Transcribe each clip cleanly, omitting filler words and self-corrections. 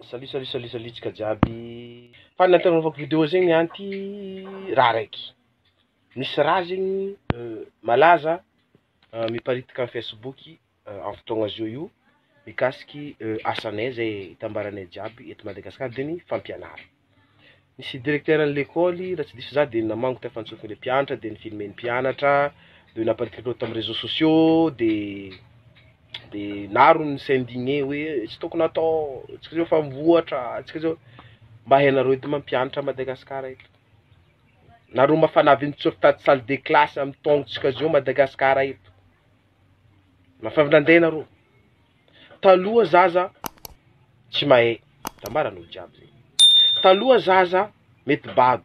Salut salut salut salut tsika jiaby. Fa nataovako video zegny anty raha raiky, misy raha zegny malaza miparitaka amin'ny facebook amin'ny fotoagna zao io mikasiky asanay zay itambaranay jiaby eto Madagasikara de ny fampianarana, nisy direkteran'ny lekôly raha tsy diso zah de namango teo fantsofiny mpianatra de nifilmen'ny mpianatra de naparitakindreo tamin'ny reseaux sociaux de de maro ny s'indigner hoe tsy tokony atao, antsika zao efa mivoatra, antsika zao, mba hainareo edy mampianatra à Madagasikara eto, nareo ma efa navy nitsofoka tato salle de classe amy taognontsika zao Madagasikara eto, efa avy nande nareo, taloha zaza tsy mahay, tambaran'olo jiaby zay, taloha zaza mety bado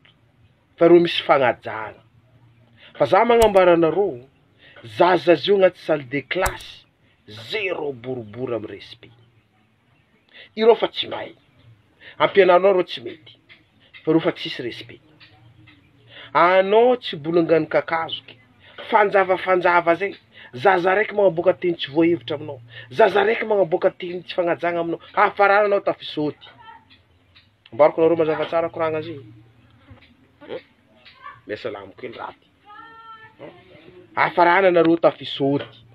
fa reo misy fagnajana, fa zah magnambara anareo, zaza zio agnaty salle de classe, zero boribory amy respect, ireo fa tsy mahay, ampianarinao reo tsy mety, fa reo fa tsisy respect, anao tsy bolongany kakazo ke, fanjava fanjava zay, zaza raiky magnaboaka teny tsy voahevitra aminao, zaza raiky magnaboaka teny tsy fagnajana aminao, hafarana anao tafisaoty, ambarako anareo mazava tsara koragna zay, miasalamo kely raha ty, hafarana anareo tafisaoty,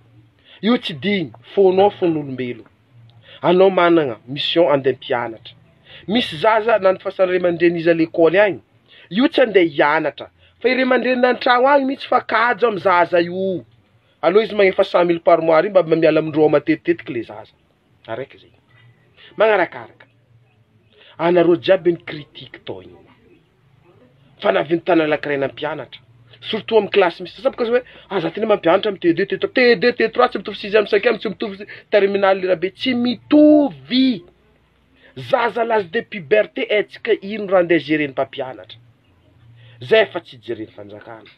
io tsy digny, fônao fôn'olombelo, anao magnana mission ande hampianatra, misy zaza nandifasan'ny ray aman-dreny izy à l'école agny, io tsy ande hianatra, fa i ray aman-dreniny an-tragno agny mihintsy fa kajo amy zaza io, aleo izy magnefa 100 mille par mois ary mba miala amindreo matetitetiky le zaza, araiky zay, magnarakaraka, anareo jiaby nicritique tao igny, fa nahavita lakile nampianatra, surtout amy classe misy sasany bôka hoe ah za ty ne mampianatra amy T deux T trois, T deux T trois tsy mitovy sixième cinquième tsy mitovy terminale rabe, tsy mitovy, zaza l'âge de puberté haintsika ino raha andeha géren'ny mpampianatra, zay fa tsy jeren'ny fanjakana,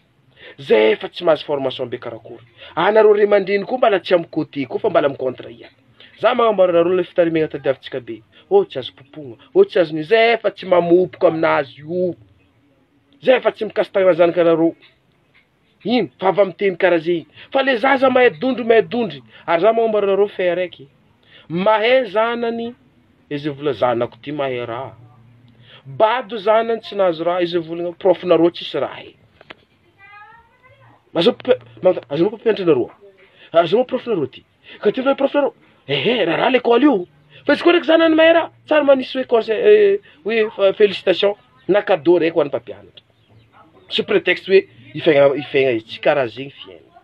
zay fa tsy mahazo formation be karakory, anareo ray aman-dreny koa mbala tsy amy côté koa fa mbala mi-contre ihany, za magnambara anareo le fitarimena tadiavintsika be, oh tsy azo popogna, oh tsy azony, zay fa tsy mamopoka aminazy io, zay fa tsy mikasi-tagnana zanakanareo, ino fa avy miteny karaha zay, fa le zaza mahay dondro mahay dondry, ary za magnambara anareo fait araiky, mahay zanany, izy vola zanako ty mahay raha, bado zanany tsy nahazo raha, izy volagna prof-nareo tsisy raha hay, azao azonao mpampianatra nareo, azonao prof-nareo ty, ka ty ve prof-nareo, ehe raharaha l'école io, fa izy koa ndraiky zanany mahay raha, tsary manisy hoe conseil hoe félicitation na cadeau raiky ho an'ny mpampianatra, sous prétexte hoe ifegna ifegna izy, tsy karaha zegny fiainana,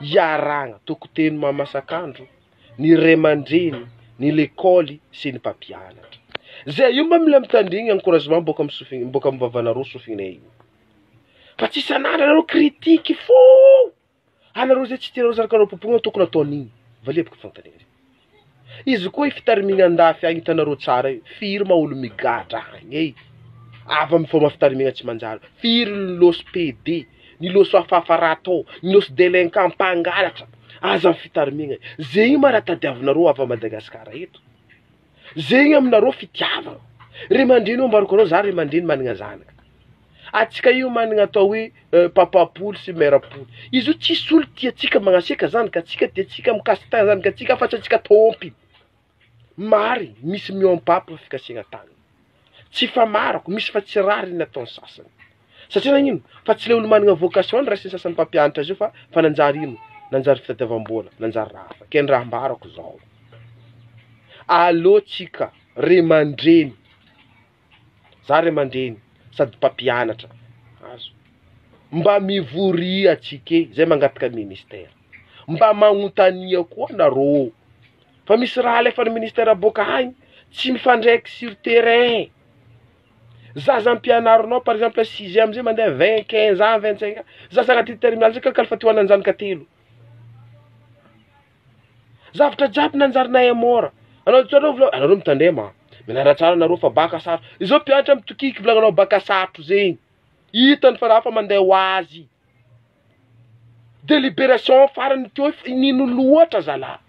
iarahana tokoteny mahamasak'andro, ny ray aman-dreny, ny lekôly sy ny mpampianatra, zay io mba mila mitandregny encouragement boaka amy sofigny boaka amy vavanareo sofignay io, fa tsy isan'andro anareo critique fô, anareo zay tsy tianareo zanakanareo popogna tokony ataon'igny, valia bôka fanontaniana zay, izy koa fitarimigna andafy agny hitanareo tsara io, firy ma olo migadra agny e, avy amy fomba fitarimigna tsy manjary, firy ny lôso PD, ny lôso hafahafa raha atao, ny lôso délinquant mpangalatra, aza amy fitarimigna, zegny ma raha tadiavinareo avy à Madagasikara eto, zegny aminareo fitiavana, ray aman-dreny io ambarako anao za ray aman-dreny magnana zanaka, atsika io magnana atao hoe papa poly sy mère poly, izy io tsisy olo tiantsika magnasiaka zanakatsika, tiantsika mikasi-tagna zanakatsika fa tsy antsika tômpiny, marigny misy miompapy fikasihana tagnana, tsy fa marako misy fa tsy rariny ataon'ny sasany, satria nagnino fa tsy le olo magnana vocation no raisin'ny sasany mpampianatra azy io fa fa nanjary ino, nanjary fitadiavam-bola, nanjary raha hafa, ke ny raha ambarako zao, alô tsika ray aman-dreny, za ray aman-dreny sady mpampianatra, azo, mba mivoria atsika e, zay mangataka ministera, mba magnontania koa narô, fa misy raha alefan'ny ministera boaka agny tsy mifandraiky sur terrain, zaza ampianarinao par exemple sixième zay mandeha 20, 15 ans, 25 ans, zaza agnatin'ny terminale zay ka fa ty ho ananjanaka telo, zavatra jiaby nanjary nahay môra, anao tsareo vola anareo mitandrema, mianara tsara anareo fa baka sarotro, izao mpianatra mitokiky volagnanao baka sarotro zegny, hitany fa raha fa mandeha ho azy, délibération farany teo nino loatra zalahy,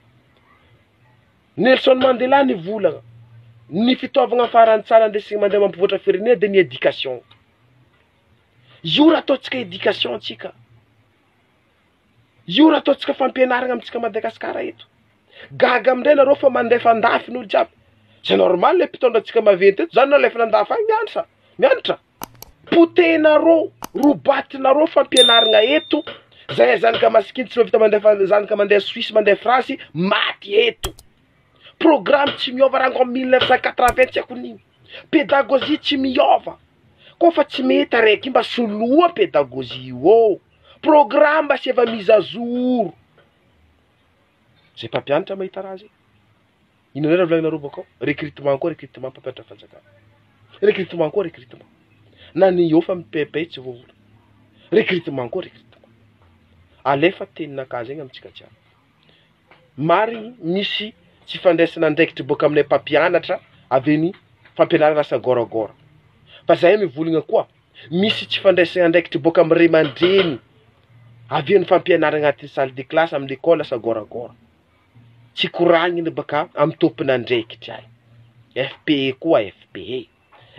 Nelson Mandela nivolagna, ny fitaovagna farany tsara andesigny mandeha mampivoatra firenena de ny éducation, io raha ataontsika éducation tsika, io raha ataontsika fampianarana amintsika Madagasikara eto, gaga amindray nareo fa mandefa andafy ny olo jiaby. C'est normal le mpitondra antsika maventy eto zany nalefa nandafy agny mianatra mianatra. Potehinareo, robatinareo fampianaragna eto, zay zanaka masikiny tsy mahavita mandefa zanaka mandeha Suisse mandeha France maty eto. Programme tsy miôva rango am 1980 tsy haiko nino. Pédagogie tsy miôva. Koa fa tsy mety araiky mba soloa pédagogie io ô. Programme mba asiava mise à jour. Zay mpampianatra mahita raha zay. Inona indray raha volaninareo bakao? Recrutement koa recrutement mpampianatra fanjakana. Recrutement koa recrutement. Na ny eo fa mipaipay tsy voaolana. Recrutement koa recrutement. Alefa teninakahy zegny amintsika jiaby. Marigny misy tsy fandraisana andraikitry boaka aminay mpampianatra avy eny fampianarana asa goragora. Fa zahay mivolagna koa misy tsy fandraisana andraikitry boaka amy ray aman-dreny avy eny fampianarana agnatin'ny salle de classe amy l'école asa goragora. Tsy koragnina baka amy tompon'andraikitry agny. FPE koa FPE,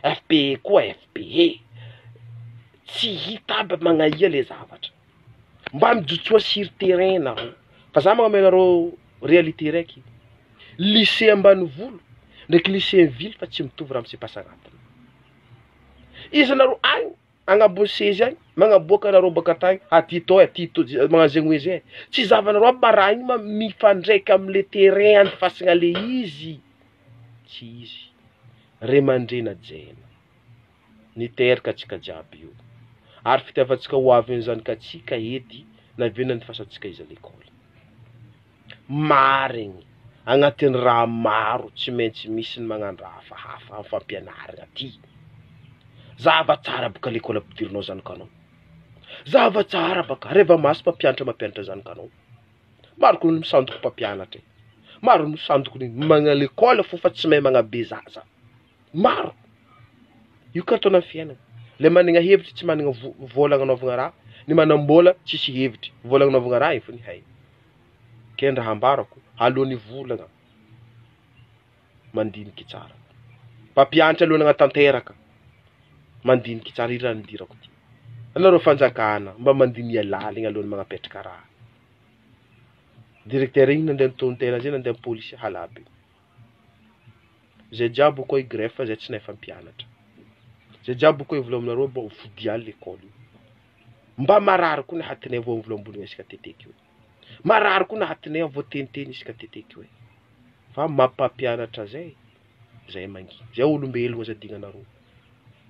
FPE koa FPE. Tsy hita aby magnaia le zavatra. Mba mijotsoa sur terrain nareo. Fa za magnamia anareo réalité raiky. Lycée ambanivolo ndraiky lycée ville fa tsy mitovy raha mi-se passe agnatiny. Izy nareo agny agnabon'ny seza agny magnaboaka anareo baka tagny aty tô aty tô magnano zegny hoe zay. Tsy zahavanareo aby ma raha igny ma mifandraika amle terrain andifasagna le izy. Tsy izy. Ray aman-dreny hajaina. Niteraka antsika jiaby io. Ary fitiavantsika ho avin'ny zanakatsika edy naviana andifasantsika izy à l'école. Marigny, agnatin'ny raha maro tsy maintsy misy ny magnano raha hafahafa amy fampianarana ty. Zava tsara baka l'école ampidirinao zanakanao. Zava tsara baka reva maso mpampianatra mampianatra zanakanao. Maro koa ny misandoko mpampianatra e. Maro ny misandoko ny magnano l'école fô fa tsy mahay magnabe zaza. Maro. Io ka ataon'ny fiainana. Le managna hevitry tsy managna vôla agnanaovagna raha, ny manam-bôla tsisy hevitry, vôla agnanaovagna raha efa ny hay. Ke raha ambarako, alohan'ny volagna mandiniky tsara. Mpampianatra alohan'ny hagnatanteraka, mandiniky tsara io raha nidirako ty. Anareo fanjakana mba mandinia laligna alohan'ny magnapetraka raha. Directeur igny nandeha nitôno-tena zay nandeha polisy halaby. Zay jiaby koa i greffe zay tsy nahay fampianatra. Zay jiaby koa hivola aminareo mbô vodia l'école io. Mba marary koa ny hatinay vao mivolambolagna isaka teteky io. Marary koa ny hatinay vao teniteny isaka teteky io. Fa mampampianatra zay, zay manginy. Zay olombelogno azadignanareo.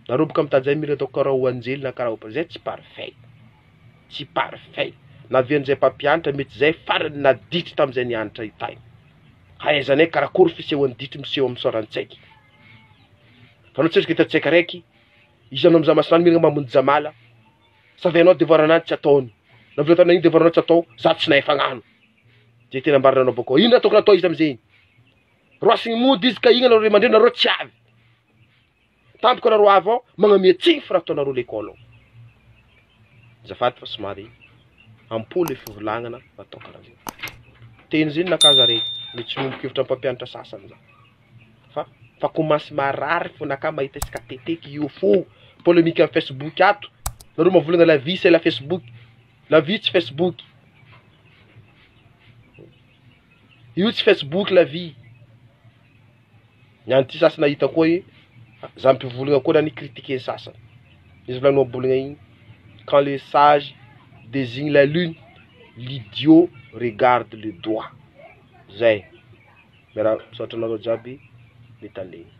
Nareo boka mitady zay mila atao karaha ho anjely na karaha ho zay tsy parfait. Tsy parfait. Navian'izay mpampianatra mety zay farany naditry tam'izay nianatra io tagny. Hahaizanay karakory fisehoan'ny ditry miseho amin'ny sorantsaiky. Fa anao tsendriky hitantsaiky araiky, izy anao mizaha masoandro mila mamonjy jamala, savainao devoir ananjy tsy ataony. Na vola ino devoir anao tsy atao, za tsy nahay fagnano. Zay tena ambaranao bakao. Ino raha tokony atao izy amizay igny? Roasigny mody izy ka igny anareo ray aman-dreny nareo tsy avy. Tampoka anareo avy ao, magnamia tsigny fa raha ataonareo l'école ao. Azafady fa somary ampo le fivolagnana atao karaha zay. Teny zay nakaza rey, mety tsy miombon-kevitra mpampianatra sasany za. Fa commence marary fonakahy mahita isaka teteky io fo polémique amy Facebook ato. Nareo mavolagna la vie c'est la Facebook. La vie tsy Facebook. Io tsy Facebook la vie. Niany ty sasany nahita koa hoe za mpivolagna koa nany critiquer sasany. Izy volagny ohabolagna igny. Quand le sage désigne la lune, l'idiot regarde le doigt. Zay. Miarahaba misaotra anareo jiaby mitandregny.